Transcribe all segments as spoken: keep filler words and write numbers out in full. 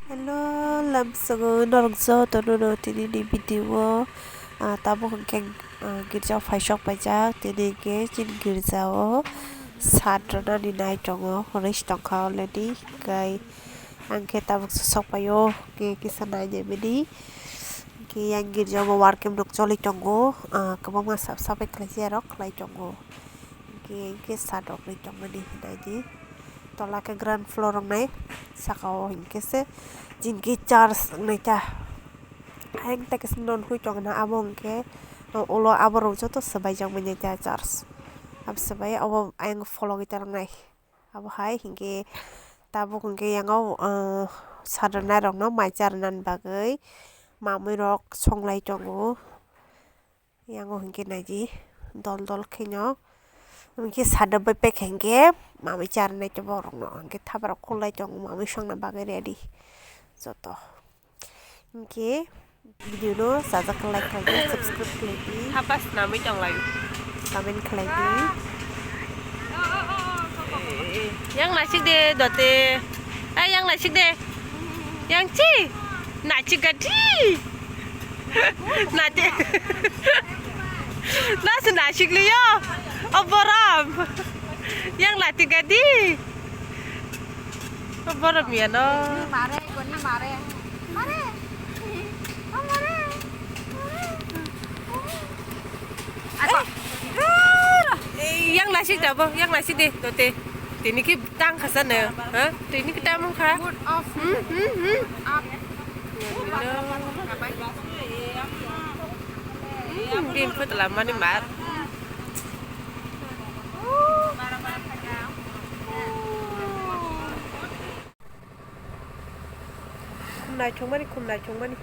Hello, lamsogo norok joto no no tini ni video o, ah, tabuk hwnkhe, ah, girja o phaisok paijak, tini hwnkhe chini girja o sat rwnani nai tongo, hwnwi se tongkha already, hwnkhe ang khe tabuk se sok paio, hwnkhe kisa nai nai mani, hwnkhe yang girja o work camp rok choli tongo, ah, kwbangma sap sapai khlaijak rok khlai tongo. Hingke, hingke sat rok ri tongmani hinai di. Tola ke ground floor rok nai, saka o hingke se jinki church wngnai ta. Ayang ta kisa non hui tongna abo hingke, o, ulo abo rok joto swbai jak manya ta church. Abo swbai abo ayang fologwi ta rok nai. Abo hai hingke tabuk hingke yang o, o, sat rwnai rok no mai cha rwnani bagwi mamui rok songlai tongo. Yang o hingke naidi dol dol khe no. Hingke sade bai pek hingke mamui charnai te borok no hingke thapa rok khulai tongo mamui songna bagwi ready joto. Hingke video no sajak like khlai di, subscribe khlai di. Hapa snamwi tong lai. Comment khlai di. Yang nasik de dote. Ai yang nasik de. Yang chi. Nasik gadi. Nati. Nasi nasik liyo. O borom. Yang lati gadi. O borom ya no. Ni mare, ko ni mare. Mare. O mare. Mare. Ako. Eh, yang nasik dabo, yang nasik de, dote. Tini ki tang khasa ne, ha? Tini ki tang kha. Good of. Hmm, hmm, hmm. Up. Hmm, din put lamani mar. Khum naithokmani, khum naithokmani.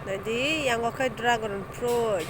Naidi, yango khe dragon fruit.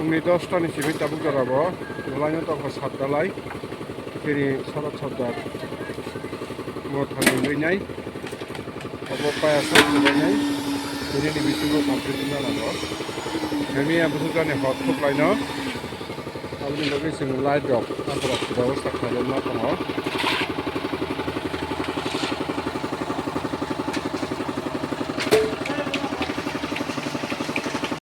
Ni dosta ni simi tabuk jora bo, belai no tongkha sat dalai, chini Sarat Sardar mothani wngwi nai, abo paya sa wngwi nai, bini ni bisingo complete wngna nango. Hemi ang bwsajani hor thuklaino, aboni bagwi chwng light rok, ang rok bebostha khlaina tongo.